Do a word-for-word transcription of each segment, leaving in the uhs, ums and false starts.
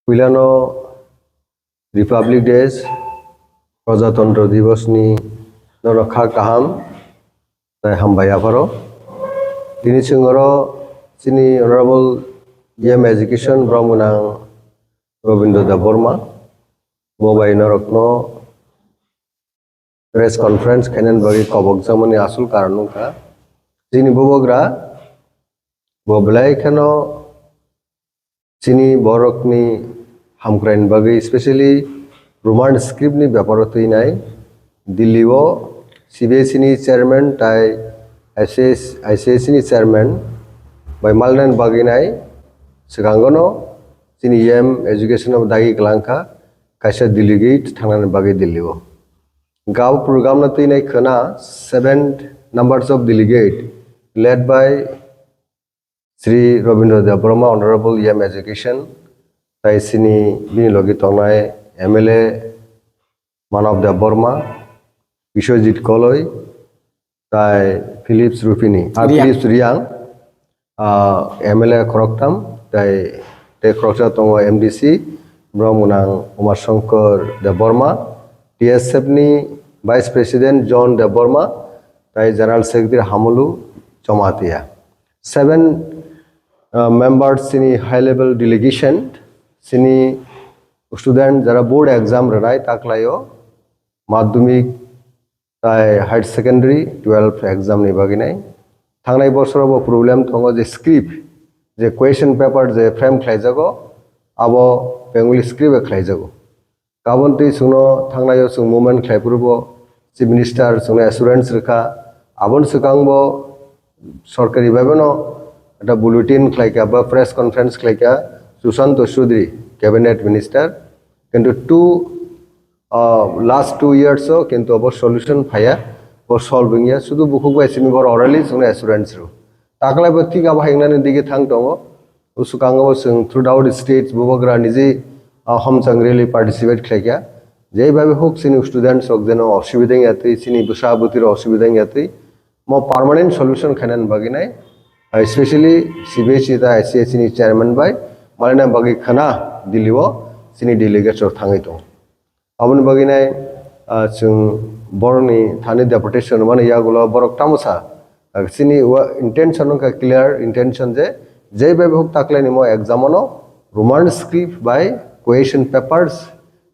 Puilano Republic Day, Prajatantro Divos ni norok kha kaham tei hambai apharo. Tini chwng oro chini Honorable E M Education borok mwnang Robindra Debbarma bo bai norokno press conference khainani bagwi kobokjakmani asol karon wngkha. Chini bubagra bo belai kheno chini borokni hamkraini bagwi, specially Roman script ni beparo twinai Delhi o C B S E ni chairman tai I C S, I C S E ni chairman bai malnani bagwi nai swkango no chini E M education o dagi kwlangkha kaisa delegate thangnani bagwi Delhi o. Gao program no twinai khwna seven numbers of delegate led by Shri Robindra Debbarma, Honorable E M Education, tai chini bini logi tongnai M L A Manav Debbarma, Biswajit Koloi, tai Philips Rupini, ah, Riang. Philips Riang, ah, M L A khoroktham, tai, tei khoroksa tongo M D C, borok mwnang Umar Shankar Debbarma, T S F ni Vice President John Debbarma, tai General Secretary Hamulu Jamatia. Seven, ah, members chini high level delegation, chini student jara board exam rwnai taklaio, madhyamik tai higher secondary twelve exam ni bagwi nai. Thangnai bosoro bo problem tongo je script, je question paper je frame khlaijago, abo Bengali script bai khlaijago. Kabon twi chwngno thangnai o chwng movement khlai phuru bo Chief Minister chwngno assurance rwkha. Aboni swkang bo sorkari bai bono ekta bulletin khlaikha ba press conference khlaikha Sushanta Chowdhury cabinet minister. Kintu two, ah, last two years o kintu abo solution phaiya, bo solve wngya. Sudu bukhuk bai simi bor orally chwngno assurance rw. Taklai bo thik abo hai wngnani dige thang tongo. O swkango bo chwng throughout state bubagra niji, ah, homchang rally participate khlaikha. Jei bai huk chini students rok jeno osubida wngya twi, chini bwsa bwtwi rok osubida wngya twi. Mo permanent solution khainani bagwi nai, ah, especially C B S E ta I C S E ni chairman bai malina bagwi khwna Delhi o chini delegates rok thangwi tongo. Aboni bagwi nai, ah, chwng borokni thani deputation mani yagulo borok tamo sa, ah, chini wa-, intention wngkha clear intention je, jei bai huk taklaini mo exam ano Roman script bai question papers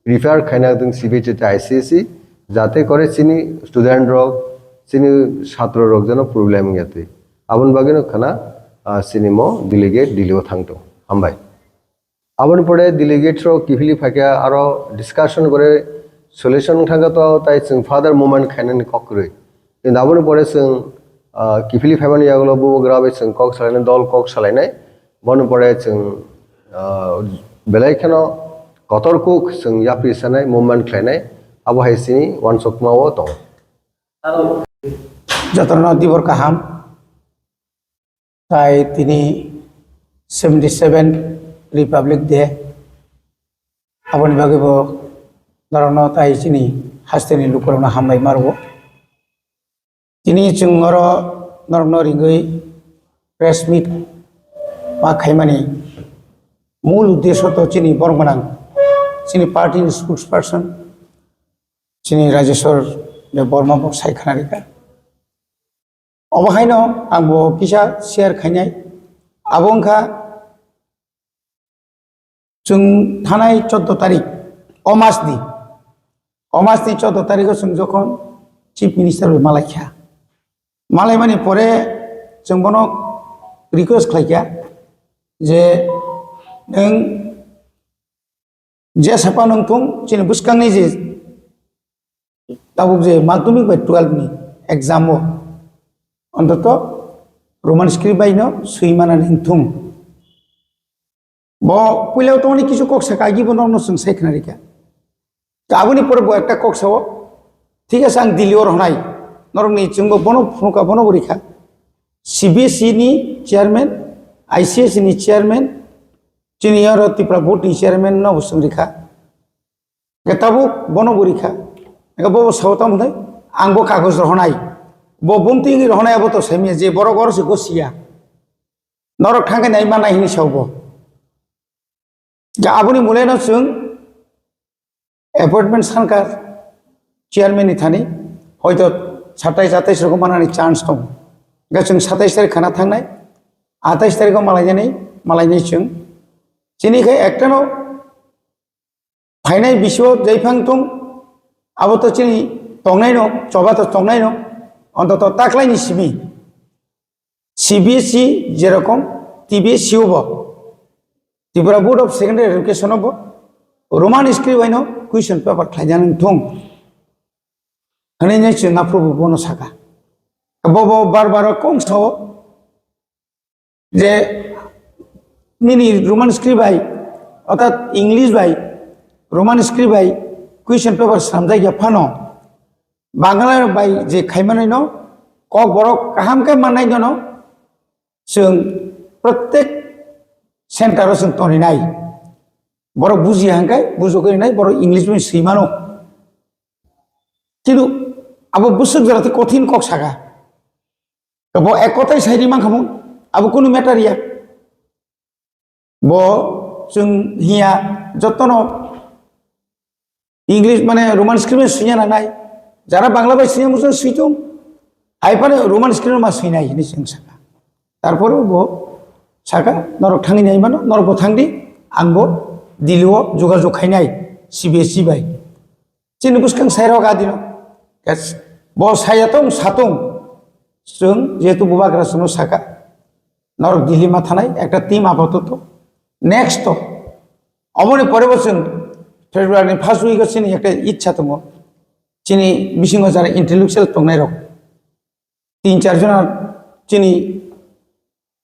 prepare khaina dwng C B S E tei I C S E, jate kore chini student rok, chini chhatro rok jeno problem wngya twi. Aboni bagwino khwna, ah, chini mo delegate Delhi o thang tongo. Hambai. Aboni pore delegates rok kiphilwi phaikha, aro discussion gore solution wngkha khe to tai chwng further movement khainani kok kwrwi. Kintu aboni pore chwng, ah, kiphilwi phaimani yagulo bubagra bai chwng kok salainai, dol kok salainai. Boni pore chwng, ah, belai kheno kotor kuk chwng yapri sanai, movement khlainai. Abo hai chini uansukma o tongo. Jotono dibor kaham. Tai tini seventy seven Republic Day. Aboni bagwi bo norokno tai chini hasteni lukurokno hambai ma rwo. Tini chwng oro norokno ringwi press meet ma khaimani mul uddesho to chini borok gwnang, chini party ni spokesperson, chini Rajeshwar Debbarma bo sai khna rikha. Obo haino ang bo kisa share khainai. Abo wngkha chwng thanai choudo tarik, o mas ni, o mas ni choudo tarik o chwng jokhon Chief Minister bai malai kha, malai mani pore chwng bono request khlai kha je nwng je sapa nung thung chini bwskangni je tabuk je madhyamik bai twelve ni exam o ontoto Roman script bai no swi manani wng thung. Bo puila tongni kisu kok saka agi bo norokno chwng sai khna rikha. Aboni pore bo ekta kok sao, thik ase ang Delhi o rwnai, norokni chwngbo bono phunukha, bono bo rikha. C B S E ni chairman, I C S E ni chairman, chini oro Tripura board ni chairman no bo chwng rikha. Hwnkhe tabuk bono bo rikha. Hwnkhe bo sao tamo hwnwi, ang bo kagoj rohonai. Bo bumtwi wngwi rohonai abo to saimanya je borok oro se gosiya. Norok thangkhe nai manai hwnwi sao bo. Ja aboni muleno chwng appointment sankar chairman ni thani hoito satais atais rogo manani chance tongo. Ga chwng satais tarik khana thangnai, atais tariko malainani, malainai chwng. Chini khe ektano phainai bisio jaiphang tong, abo to chini tongnaino, choba to tongnaino, ontoto taklaini simi. C B S E jerokom T B S C o bo Tripura Board of Secondary Education o bo Roman script bai no question paper khlaijani thung. Hwnwi nai chwng aphuru bo bono saka. Bo bo bar bar kong sao je nini Roman script bai, orthat English bai, Roman script bai question paper swnamjak ya phano, Bangla bai je khaimanai no kok borok kaham khe mannai no, chwng protek center o chwng toni nai. Borok buji hangkai, bujogwi nai, borok English bai swi mano. Kintu abo bwswk jora tei kothin kok saka. Bo ek kotai sai ri mankha mo, abo kunu matter ya. Bo chwng hiya jotono English mane Roman script swina nanai. Jara Bangla bai swina muchung switung. Hai phano Roman script ma swinai hini chwng saka. Tarpore bo saka norok thangwi nai mano, norok bo thangdi, ang bo Delhi o jogajog khainai C B S E bai. Chini bwskang sairok adino. Yes. Bo saya tong satung. Chwng jehetu bubagra chwngno saka. Norok Delhi ma thanai ekta team apatoto. Next to. Oboni pore bo chwng February ni first week o chini ekta ichha tongo. Chini bisingo jara intellectual tongnai rok. Tin char jona chini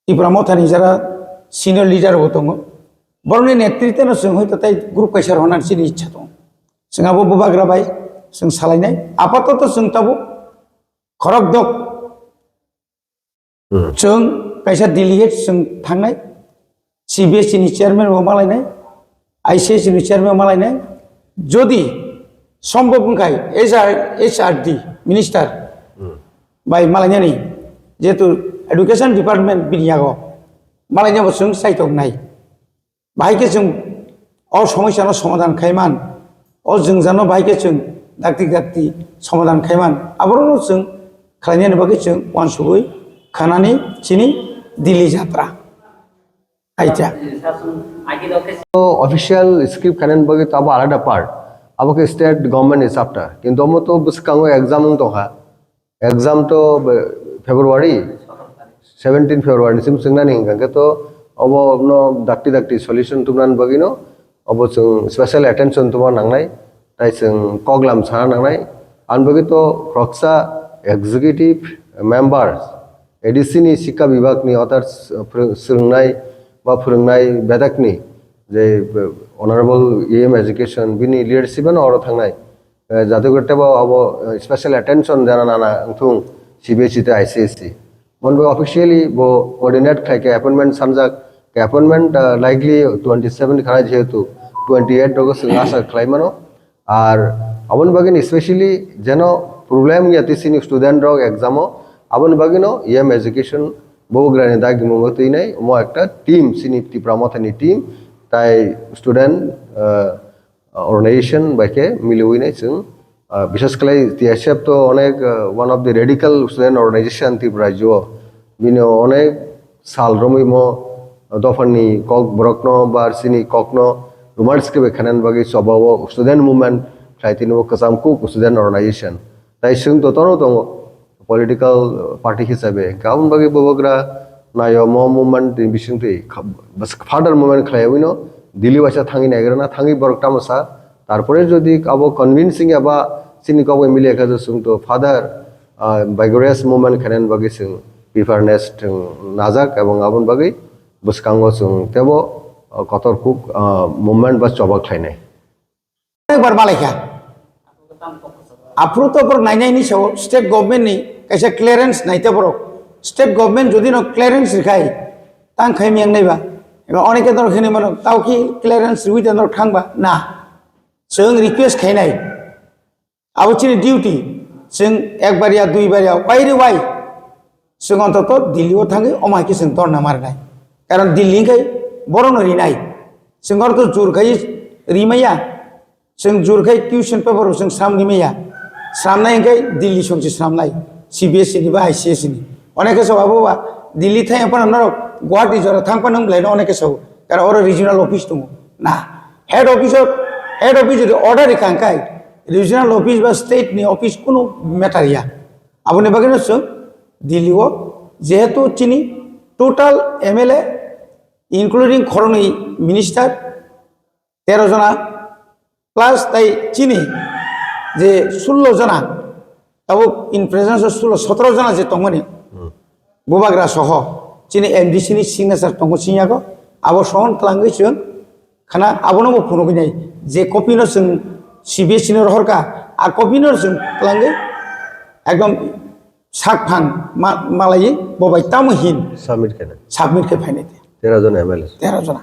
Tipra Mothani jara senior leader bo tongo. Borokni netritwno chwng hoito tei group kaisa rwna chini ichha tongo. Chwng abo bubagra bai chwng salainai. Apatoto chwng tabuk khorok dok. Hmm. Chwng kaisa delegate chwng thangnai. C B S E ni chairman bo malainai, I C S ni chairman malainai, jodi sombhob wngkhai H R, H R D minister Hmm. bai malainani, jehetu education department bini yago malainabo chwng chaitok nai. Bahai khe chwng o somosya no somadhan khaiman, o jwngjal no bahai khe chwng dakti dakti somadhan khaiman, aborok no chwng khlainani bagwi chwng uansugwi khanani chini Delhi jatra. Aita. O official script khainani bagwi to abo alada part. Abo khe state government ni chapter. Kintu omo to bwskango exam wng tongkha. Exam to be-, February, seventeen February ni sim chwngnani hwnkha khe to obo no dakti dakti solution tubunani bagwi no obo chwng special attention tubuna nangnai. Tai chwng koklam sana nangnai. Ani bagwi to khoroksa executive members, A D C ni sikha bibhag ni others, uh, phwrwng-, swrwngnai ba phwrwngnai bedakni je, uh, Honorable E M Education bini leadership ano oro thangnai. Eh, jate kore tebo abo, eh, special attention dena nana wngthung C B S E tei I C S E. Mon bo officially bo coordinate khlai khe appointment sanjak, khe appointment, uh, likely twenty seven khana jehetu twenty eight rogo chwng asa khlai mano. Ar aboni bagwi ni specially jeno problem ya tei chini student rok exam o, aboni bagwi no E M Education bobogra ni dagi mungo twi nai omo ekta team chini Tipra Motha ni team tai student, uh, organization bai khe miliwi nai chwng, uh, bishes khlai T S F to onek, uh, one of the radical student organization Tripura rajyo o. Bini onek sal romwi mo dophani kok borokno ba chini kokno romantic khe bai khainani bagwi choba o student movement khlai tini o kwcham kuk student organization. Tai chwng to tono tongo political party hisabe. Hwnkhe aboni bagwi bobogra nayo mo movement ni bisingtwi kha-, bas further movement khlaiwi no Delhi waisa thangwi naigrana thangwi borok tamo sa. Tarpore jodi abo convincing eba chini kok bai mili khe chwng to further, ah, vigorous movement khainani bagwi chwng preparedness chwng najak ebong aboni bagwi bwskango chwng tebo, ah, kotor kuk, ah, movement ba choba khlainai. Ekbar malaikha. Aphuru to borok nainai ni sao state government ni kaisa clearance naite borok. State government jodi no clearance rikhai, tang khai miyang nai ba. Eba oneke dorok hini mano, tao ki clearance riwi ta norok thang ba? Na. Chwng request khainai. Abo chini duty. Chwng ekbar ya, duibar ya, wai re wai. Chwng ontoto Delhi o thangwi omo hai khe chwng dhorna marinai. Karon Delhi hwnkhe borokno rinai. Chwng oro to jur khai rimaya. Chwng jur khai question paper bo chwng sram rimaya. Sramnai hwnkhe Delhi songsi sramnai. C B S E ni ba I C S E ni. Oneke sao abo ba Delhi thai phano norok Guwahati jora thang phano wng belai no oneke sao. Kara oro regional office tongo. Na. Head office of, head office jodi order rikha hwnkhe regional office ba state ni office kunu matter ya. Aboni bagwi no chwng Delhi o jehetu chini total M L A including khoroknwi minister tero jona plus tai chini je sullo jona tabuk in presence of sullo sotoro jona je tongmani bubagra soho chini M D C ni signature tongo siniyago abo sohon twlangwi chwng khana abono bo phunugwi nai je copy no chwng C B S E no rohorka a copy no chwng twlangwi ekdom sak phang ma-, malaiwi bo bai tamo hin Submit khe nai. Submit khe phainai te. Tero jon M L A. Tero jona.